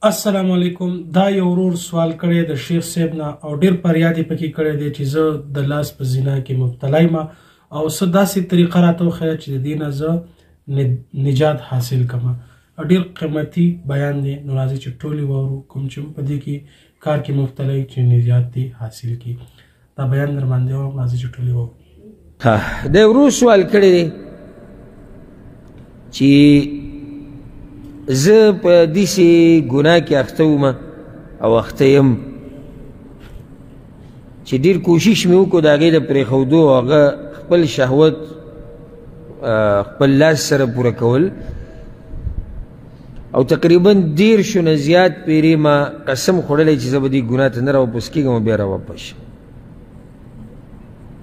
السلام علیکم. دا یو ورور سوال کړی د شیخ صاحب نه او ډیر پریاد یې پکې کړی دی چې زه د لاس په زنا کې مبتلا یم او څه داسې طریقه راته وښیه چې د دې نه زه نجات حاصل کړم. او ډیر قیمتي بیان دی، نو راځئ چې ټول یې واورو، کوم چې په دې کې کار کې مبتلا یي چې نجات دې حاصل کړي. دا بیان در باندې واورم، راځئ چې ټول یې واورو. د ورور سوال کړی دی چې زه په داسې ګناه کې اخته وم او اخته یم چې ډېر کوشش مې وکړو د هغې د پرېښودو، هغه خپل شهوت خپل لاس سره پوره کول، او تقریبا 30 نه زیات پیرې ما قسم خوړلی چې زه به دې ګناه ته نه راواپس کېږم او بیا راواپس شم.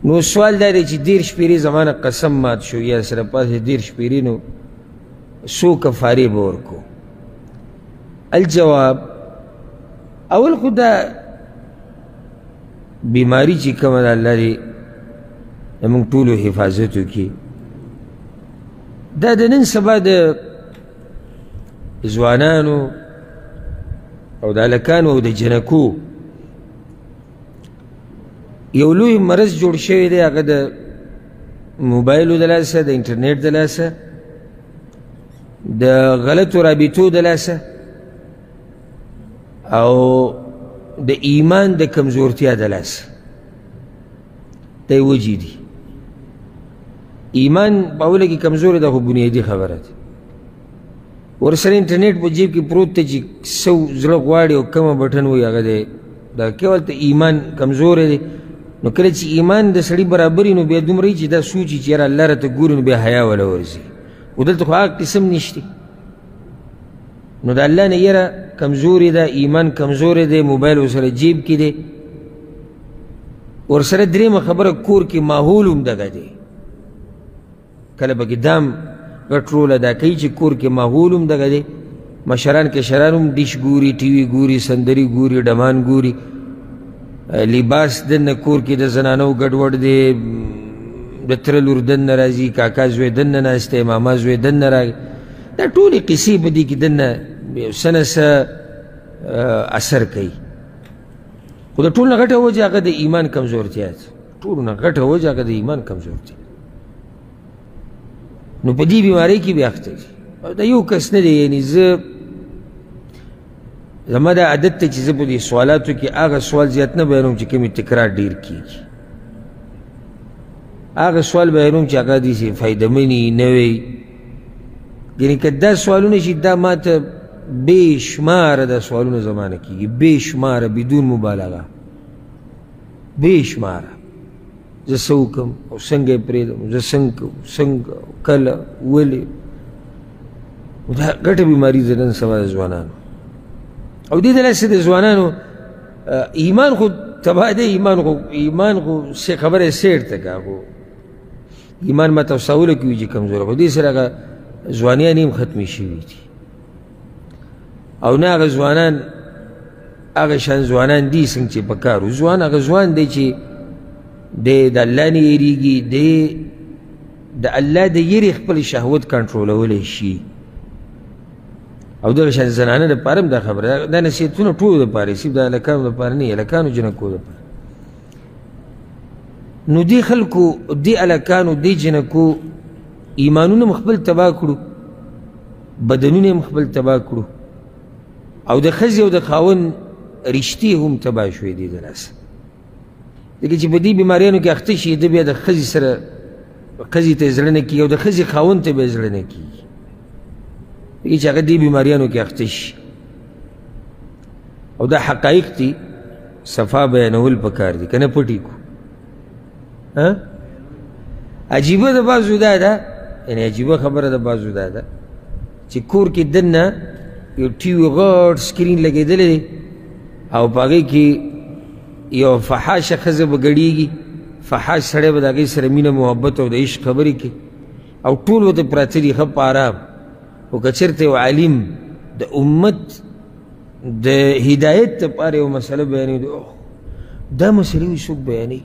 نو سوال دا دی چې 30 پیرې زما نه قسم مات شو یا سره پاسې 30 پیرې، نو څو کفارې به ورکو؟ الجواب، اول خو دا بیماری چې کومه ده الله دې زموږ ټولو حفاظت وکړي، دا د نن سبا د ځوانانو او د هلکانو او د جنکو یو لوی مرض جوړ شوی دی، هغه د موبایلو د لاسه، د انټرنیټ د لاسه، د غلطو رابطو د لاسه، او د ایمان د کمزورتیا د لاسه. دا یې وجې دي. ایمان په اوله کې کمزوری ده، خو بنیادي خبره ده. ورسره انټرنیټ په جیب کې پروت دی چې څه زړه غواړي او کومه بټن وایي هغه دی، دا کې هلته ایمان کمزوری دی. نو کله چې ایمان د سړي برابر وي نو بیا دومره وي چې دا سوچي چې یاره الله راته ګوري، نو بیا حیا وله ورځي. خو دلته خو هغه قسم نشته. نو د الله نه یره کمزوري ده، ایمان کمزوری دی، موبایل ورسره جیب کې دی. ورسره درېیمه خبره، کور کې ماحول هم دغه دی، کله پکې دام غټ رول ادا کوي چې کور کې ماحول هم دغه دی. مشران کشران هم ډیش ګوري، ټي وي ګوري، سندرې ګوري، ډمان ګوري، لباس دننه کور کې د زنانو ګډوډ دی، د تره لور دننه راځي، کاکا زوی دننه ناست دی، ماما زوی دننه راغی. دا ټولې قصې په دې کې دننه یو څه نه څه اثر کوي. خو د ټولو نه غټه وجه هغه د ایمان کمزورتیا ده، ټولو نه غټه وجه هغه د ایمان کمزورتیا. نو په دې بیمارۍ کې بیا اخته دي. او دا یو کس نه دی، یعنې زه زما دا عادت دی چې زه په دې سوالاتو کې هغه سوال زیات نه بیانوم چې کومې تکرار ډېر کېږي، هغه سوال بیانوم چې هغه داسې فایدهمني نه وي. یعنې که دا سوالونه شي، دا ما ته بې شماره دا سوالونه زما نه کېږي، بې شماره، بدون مبالغه، بې شماره. زه څه وکړم او څنګه یې پرېږدم، زه څنګه کوم، څنګه، کله، ولې. دا غټه بیماري ده نن سبا د ځوانانو. او دې د لاسه د ځوانانو ایمان خو تباه دی، ایمان خو څه خبره یې سیر ته که، خو ایمان ما ته وساوله کې وي چې کمزوری، خو دې سره هغه ځوانیان یې هم ختمې شوي دي. او نه هغه ځوانان هغه شان ځوانان دي څنګه چې په کار وو. ځوان هغه ځوان دی چې دی د الله نه یېرېږي، دی د الله د یېرې خپل شهوت کنټرولولی شي. او دغه شان زنانه دپاره هم دا خبره ده، دا نصیحتونه ټولو دپاره، صرف د هلکانو دپاره نه، هلکانو جنکو دپاره. نو دې خلکو، دې هلکانو، دې جنکو ایمانونه هم خپل تباه کړو، بدنونه هم خپل تباه کړو، او د ښځې او د خاوند رشتې هم تباه شوې دي د لاسه. ځکه چې په دې بیماریانو کې اخته شي، ده بیا د ښځې سره، ښځې ته یې زړه نه کېږي، او د ښځې خاوند ته بیا زړه نه کېږي، ځکه چې هغه دې بیماریانو کې اخته شي. او دا حقایق دي، صفا بیانول پکار دي، که نه پټې کړو. عجیبه د بعضو دا ده، یعنې عجیبه خبره د بعضو دا ده چې کور کې دننه یو ټي وي غټ سکرین لګېدلی دی، او په هغې کې یو فحاشه ښځه به ګډېږي، فحاش سړی به د هغې سره مینه محبت او د عشق خبرې کوي، او ټول ورته پراته دي ښه په آرام. خو که چېرته یو عالم د امت د هدایت لپاره یو مسله بیانوي، دا مسلې وي څوک بیانوي،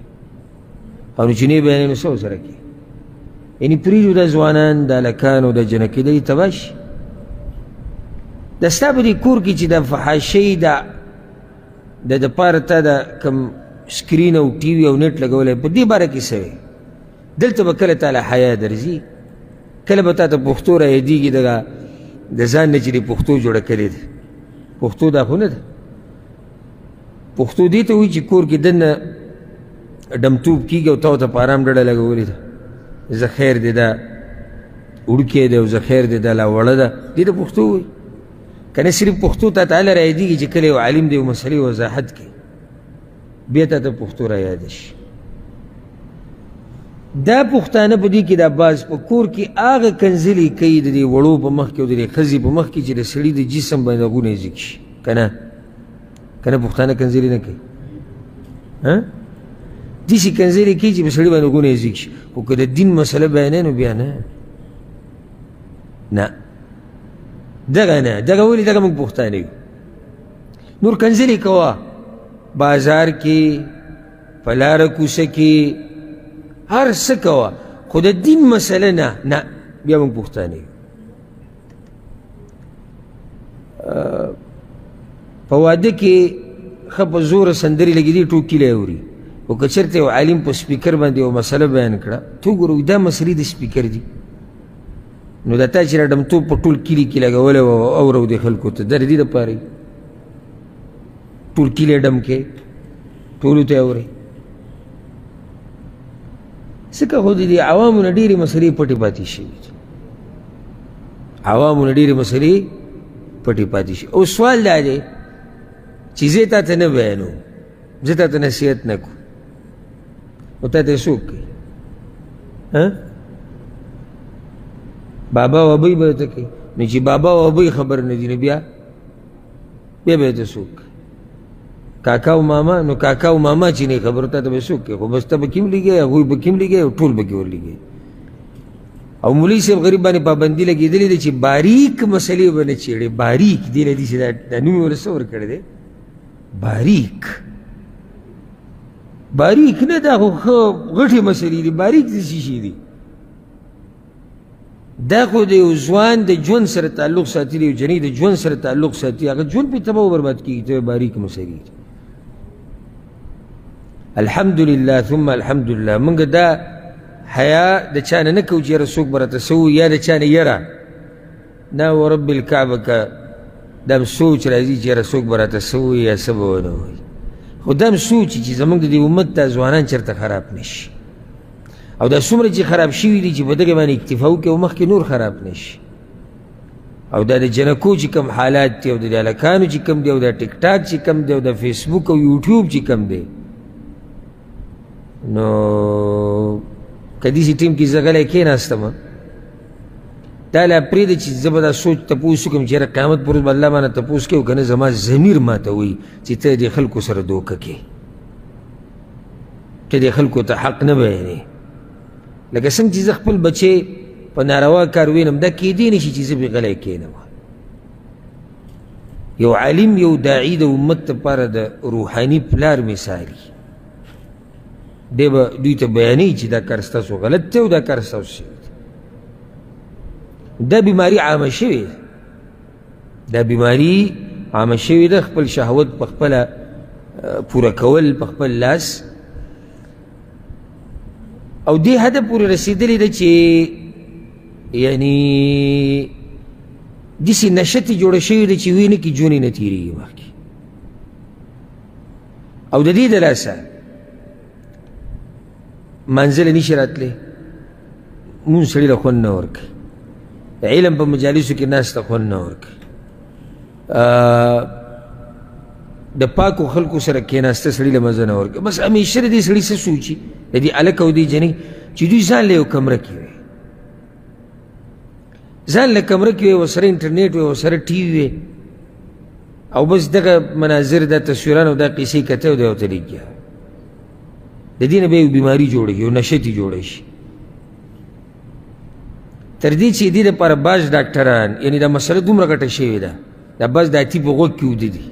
او نو چې نه یې بیانوي نو څه ورسره کوي؟ یعنې پرېږدو دا ځوانان، دا هلکان او دا جنکۍ، دا دې تباه شي. دا ستا په دې کور کې چې د فحاشۍ دا د دپاره تا دا کوم سکرین او ټي وي او نېټ لګولی، په دې باره کې څه وایې؟ دلته به کله تا له حیا درځي، کله به تا ته پښتو را یادېږي، دغه د ځان نه چې د پښتو جوړه کړې ده. پښتو دا خو نه ده. پښتو دې ته وایي چې کور کې دننه ډمتوب کېږي او تا ورته په ارام ډډه لګولې ده، زه خیر دی دا وړوکی دی او زه خیر دی دا لا وړه ده، دې ته پښتو وایي. که نه صرف پښتو تا ته هله را یادېږي چې کله یو عالم د یو مسلې وضاحت کوي، بیا تا ته پښتو را یاده شي. دا پښتانه په دې کې دا باز په کور کې هغه کنځلې کوي د دې وړو په مخ کې او د دې ښځې په مخ کې چې د سړي د جسم باندې غونه ځیږ شي. که نه که نه پښتانه کنځلې نه کوي، داسې کنځلې کوي چې په سړي باندې غونه ځیږ شي. خو که د دین مسله بیانوي نو بیا نه، نه دغه نه، دغه ولې دغه موږ پښتانه یو. نور کنځلې کوه بازار کې، په لاره کوڅه کې، هر څه کوه، خو د دین مسله نه، نه بیا موږ پښتانه یو. په واده کې ښه په زوره سندرې لګېدې، ټول کلی اوري، خو که چېرته یو عالم په سپیکر باندې یوه مسله بیان کړه، ته وګوره دا مسلې د سپیکر دي، نو دا تا چې دا ډمتوب په ټول کلي کې لګولی و اورو دې خلکو ته، دا د دې دپاره وي، ټول کلی ډم کې ټولو ته اورې. ځکه خو د دې عوامو نه ډېرې مسلې پټې پاتې شوي دي، عوامو نه ډېرې مسلې پټې پاتې شوي. او سوال دا دی چې زه تا ته نه بیانوم، زه تا ته نصیحت نه کوم، نو تا ته یې څوک کوي؟ بابا او ابۍ به ته کوي. نو چې بابا او ابۍ خبر نه دي، نو بیا بیا به ته څوک کوي؟ کاکا او ماما، نو کاکا او ماما چې نه خبر تا ته به څوک کوي؟ خو بس ته به کیم لګې، هغوی به کیم لګې، او ټول به کې ورلګې. او مولوي صاحب غریب باندې پابندي لګېدلې ده چې باریک مسلې به نه چېړې، باریک دې له دې چې دا نوم یې ورله څه ورکړی دی، باریک. باریک نه، دا خو ښه غټې مسلې دي، باریک دې څه شي دي؟ دا خو د یو ځوان د ژوند سره تعلق ساتي، د یو جنۍ د ژوند سره تعلق ساتي، هغه ژوند پرې تباه و برباد کېږي، ته باریک مسلې دي. الحمدلله ثم الحمدلله موږ دا حیا د چا نه نه کوو چې یاره څوک به راته څه ووایي، یا د چا نه یره نه، ورب الکعبه که دا هم سوچ راځي چې یاره څوک به راته څه ووایي یا څه به ونه وایي، خو دا هم سوچ چې زموږ د دې امت دا ځوانان چېرته خراب نه شي، او دا څومره چې خراب شوي دي چې په دغې باندې اکتفا وکړي او مخکې نور خراب نه شي. او دا د جنکو چې کوم حالات دي، او د هلکانو چې کوم دی، او دا ټیک ټاک چې کوم دی، او د فیسبوک او یوټیوب چې کوم دی، نو که داسې ټیم کې زه غلی کښېناستم، دا لا پرېږده چې زه به دا سوچ تپوس وکړم چې یاره قیامت پر ورځ به الله مانه تپوس کوي، او که نه زما ضمیر ما ته وایي چې ته دې خلکو سره دوکه کوې، ته دې خلکو ته حق نه بیانې. لکه څنګه چې زه خپل بچی په ناروا کار وینم، دا کېدی نه شي چې زه پرې غلی کښېنم. یو عالم یو داعي د امت لپاره د روحاني پلار مثالي دی، به دوی ته بیانوي چې دا کار ستاسو غلط دی او دا کار ستاسو صحیح دی. دا بیماري عامه شوې ده، دا بیماري عامه شوې ده، خپل شهوت په خپله پوره کول په خپل لاس، او دې حده پورې رسېدلې ده چې یعنی داسې نشه ترې جوړه شوې ده چې وینه کې ژوند یې نه تېرېږي مخکې. او د دې د لاسه منزله نشي راتلی، مونږ سړي له خوند نه ورکوي، علم په مجالسو کې ناست ته خوند نه ورکوي، د پاکو خلکو سره کښېناسته سړي له مزه نه ورکوي. بس همیشه د دې سړي څه سوچي، د دې هلک او دې جنۍ چې دوی ځان له یو کمره کې وي، ځان له کمره کې وي، ورسره انټرنیټ وي، ورسره ټي وي وي، او بس دغه مناظر، دا تصویران او دا قیصې کته او دی ورته لګیا. د دې نه بیا یو بیماري جوړېږي، یو نشه ترې جوړه شي. تر دې چې دې لپاره بعض ډاکټران، یعنې دا مسله دومره غټه شوې ده، دا بعض د اتي په غوږ کې ویده دي،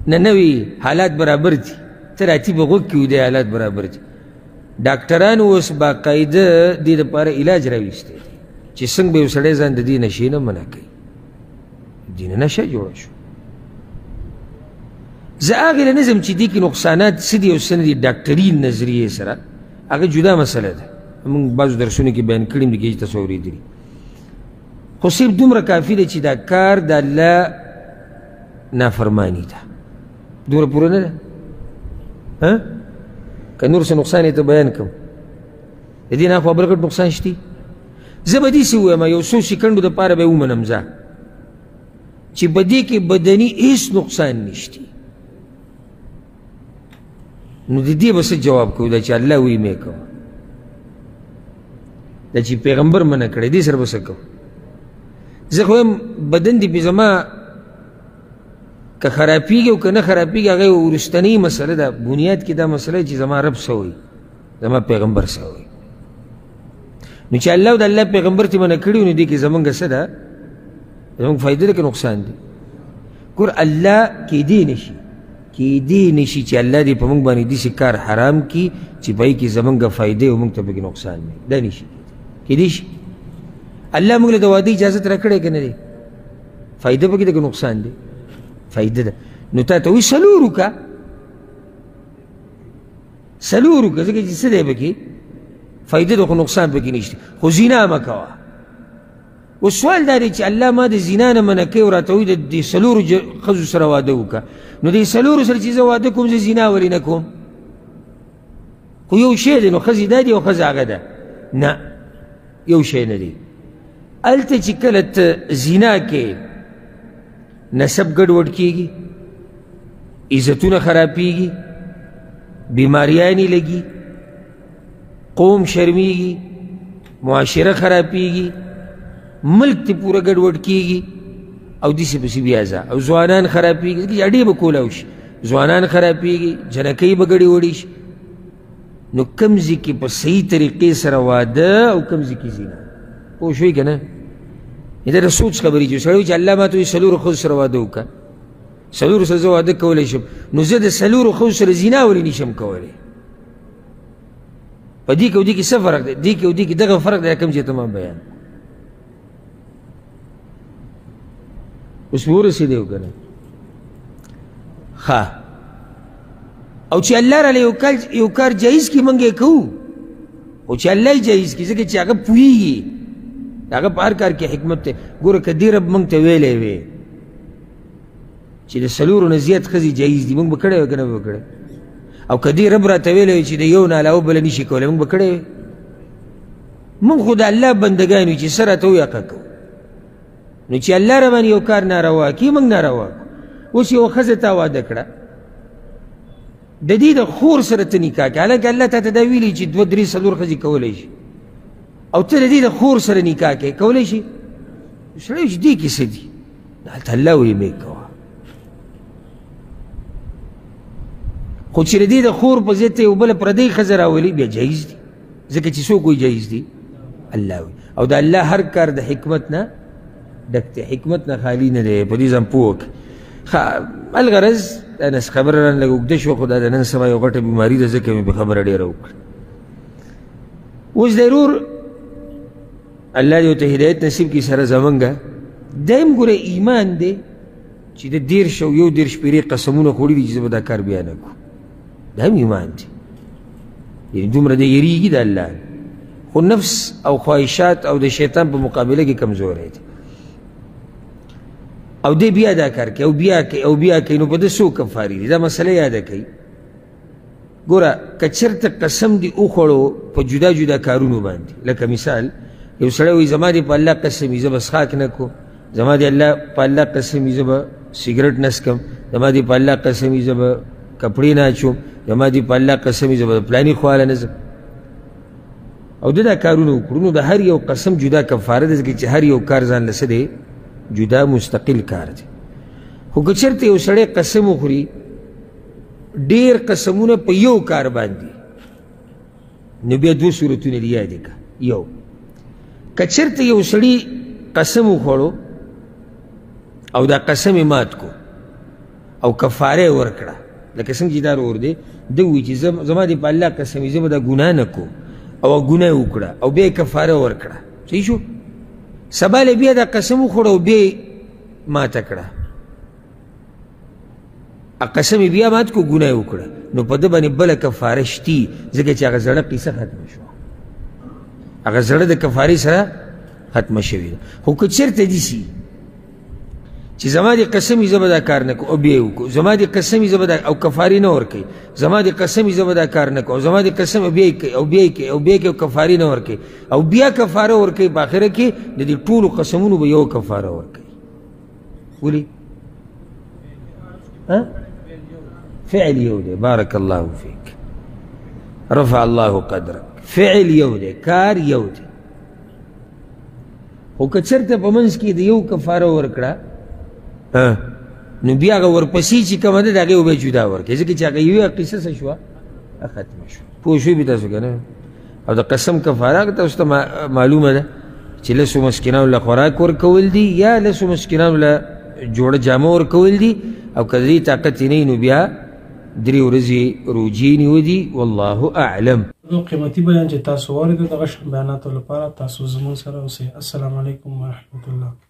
نه نوي حالات برابر دي، ته د اتي په غوږ کې ویده حالات برابر دي. ډاکټرانو اوس باقاعده دې لپاره علاج راویستی دی چې څنګه به یو سړی ځان د دې نشې نه منع کوي. دې نه نشه جوړه شو. زه هغې له نه ځم چې دې کې نقصانات څه دي او څه نه دي، ډاکټري نظریې سره هغه جدا مسله ده، موږ بعضو درسونو کې بیان کړي دي چې تاسو اورېدلي. خو صرف دومره کافي ده چې دا کار د الله نافرماني ده، دومره پوره نه ده. ها که نور څه نقصان یې ته بیان کړم، د دې نه اخوا بل غټ نقصان شتي. زه به داسې ووایم یو څو سیکنډو دپاره به یې ومنم زه چې په دې کې بدني هېڅ نقصان نشتي، نو د دې به څه جواب کوو؟ دا چې الله وایي مې کوه، دا چې پیغمبر منع کړی دې سره به څه کوو؟ زه خو وایم بدن دې پې زما که خرابېږي او که نه خرابېږي هغه یوه وروستنۍ مسله ده، بنیاد کې دا مسله چې زما رب څه وایي، زما پیغمبر څه وایي. نو چې الله او د الله پیغمبر ته منع کړي نو دې کې زمونږ څه ده؟ زمونږ فایده ده که نقصان دی؟ ګور الله کیدی نشي، کیدی نشي چې الله دې په موږ باندې داسې کار حرام کړي چې په هغې کې زمونږ فایده او موږ ته پکې نقصان نه وي، دا نشي کیدی شي. الله موږ له د واده اجازت راکړی که نه دی؟ فایده پکې ده که نقصان دی؟ فایده ده. نو تا ته وایي څلور وکړه، څلور وکړه، ځکه چې څه دی پکې؟ فایده ده خو نقصان پکې نشته، خو زنا مه کوه. اوس سوال دا دی چې الله ما د زنا نه منع کوي او راته وایي د دې څلورو ښځو سره واده وکړه، نو دې څلورو سره چې زه واده کوم زه زنا ولې نه کوم؟ خو یو شی دی، نو ښځې دا دي او ښځه هغه ده. نه، یو شی نه دی. هلته چې کله ته زنا کې نسب ګډوډ کېږي، عزتونه خرابېږي، بیماریانې لګي، قوم شرمیږي، معاشره خرابېږي، ملک ته پوره ګډوډ کېږي، او داسې پسې بیا ځه، او ځوانان خرابېږي، ځکه چې اډې به کولاو شي، ځوانان خرابېږي، جنکۍ به ګډې وډې شي. نو کوم ځای کې په صحیح طریقې سره واده او کوم ځای کې زنا، پوه شوې که نه؟ دا د سوچ خبرې چې سړی وایي چې الله ما ته وایي څلورو ښځو سره واده وکړه، څلورو سره زه واده کولی شم، نو زه د څلورو ښځو سره زنا ولې نشم کولی؟ په دې کې او دې کې څه فرق دی؟ دې کې او دې کې دغه فرق دی کوم چې ته ما بیان. اوس مې ورسېدی او که نه؟ ښه، او چې الله راله یو کار جایز کړي موږ یې کوو، خو چې الله یې جایز کړي، ځکه چې هغه پوهېږي، هغه په هر کار کې حکمت دی. ګوره که دې رب موږ ته ویلی وی چې د څلورو نه زیات ښځې جایز دي، موږ به کړی وی که نه به کړی؟ او که دې رب راته ویلی وی چې د یو نه علاوه بله نشي کولی، موږ به کړی وی؟ موږ خو د الله بندګان یو چې څه راته وایي هغه کوو. نو چې الله را باندې یو کار ناروا کړي موږ ناروا کړو. اوس یوه ښځه تا واده کړه، د دې د خور سره ته نکاح کړې، حالانکه الله تا ته دا ویلي چې دوه درې څلور ښځې کولی شي، او ته د دې د خور سره نکاح کوې، کولی شي؟ سړی چې دې کې څه دي؟ هلته الله وایي مې کوه. خو چې د دې د خور په ځای ته یو بله پردۍ ښځه راولي بیا جایز دي، ځکه چې څوک وایي جایز دي؟ الله وایي. او د الله هر کار د حکمت نه ډک دی، حکمت نه خالي نه دی، په دې ځان پوه کړه. ښه، الغرض دا نس خبره رانه لږ اوږده شوه، خو دا د نن سبا یو غټه بیماري ده، ځکه مې په خبره ډېره وکړه. اوس دی ورور الله دې ورته هدایت نصیب کړي سره زمونږ دا هم ګوره ایمان دی چې د دېرش او یو دېرش پیرې قسمونه خوړلي دي چې زه به دا کار بیا نه کوم، دا هم ایمان دی، یعنې دومره دی یریږي د الله، خو نفس او خواهشات او د شیطان په مقابله کې کمزوری دی، او دی بیا دا کار کوي او بیا کوي او بیا کوي، نو په ده څو کفارې دي؟ دا مسله یاده کوي. ګوره که چېرته قسم دې وخوړو په جدا جدا کارونو باندې، لکه مثال یو سړی وایي زما دې په الله قسم وي زه به څښاک نه کوم، زما دې په الله قسم وي زه به سګرټ نه څکم، زما دې په الله قسم وي زه به کپړې نه اچوم، زما دې په الله قسم وي زه به پلاني خواله نه ځم، او ده دا کارونه وکړو، نو د هر یو قسم جدا کفاره ده، ځکه چې هر یو کار ځان له څه دی؟ جدا مستقل کار دی. خو که چېرته یو سړی قسم وخوري ډېر قسمونه په یو کار باندې، نو بیا دوه صورتونه دي یادې کړه. یو، که چېرته یو سړي قسم وخوړو او دا قسم یې مات کړو او کفاره یې ورکړه، لکه څنګه چې دا ورور دی، ده ووایي چې زما دې په الله قسم وي زه به دا ګناه نه کوم، او ګناه یې وکړه او بیا یې کفاره ورکړه، صحیح شو؟ سبا له بیا دا قسم وخوړه او بیا یې ماته کړه، قسم یې بیا مات کړو، ګناه یې وکړه، نو په ده باندې بله کفاره شتي، ځکه چې هغه زړه قصه ختمه شوه، هغه زړه د کفارې سره ختمه شوې ده. خو که چېرته داسې چې زما دې قسم وي زه به دا کار نه کوم او بیا یې وکړو، زما دې قسم وي زه به دا او کفارې نه ورکوي، زما دې قسم وي زه به دا کار نه کوم، زما دې قسم او بیا یې کوي او بیا یې کوي او بیا یې کوي او کفارې نه ورکوي او بیا کفاره ورکوي، په آخره کې د دې ټولو قسمونو به یو کفاره ورکوي. ولې؟ فعل یو دی. بارک الله فیک، رفع الله قدرک. فعل یو دی، کار یو دی، خو که چېرته په منځ کې د یو کفاره ورکړه نو بیا هغه ورپسې چې کومه ده د هغې به جدا ورکړي، ځکه چې هغه یوه قصه څه شوه، ختمه شوه. پوه شوي به تاسو که نه؟ او د قسم کفاره هغه تاسو ته معلومه ده چې لسو مسکینانو له خوراک ورکول دي یا لسو مسکینانو له جوړه جامه ورکول دي، او که د دې طاقت یې نه نو بیا 3 ورځې روژې نیوه دي. والله اعلم. نو قیمتي بیان چې تاسو واورېدو، دغه شان بیاناتو لپاره تاسو زموږ سره اوسئ. السلام علیکم ورحمت الله.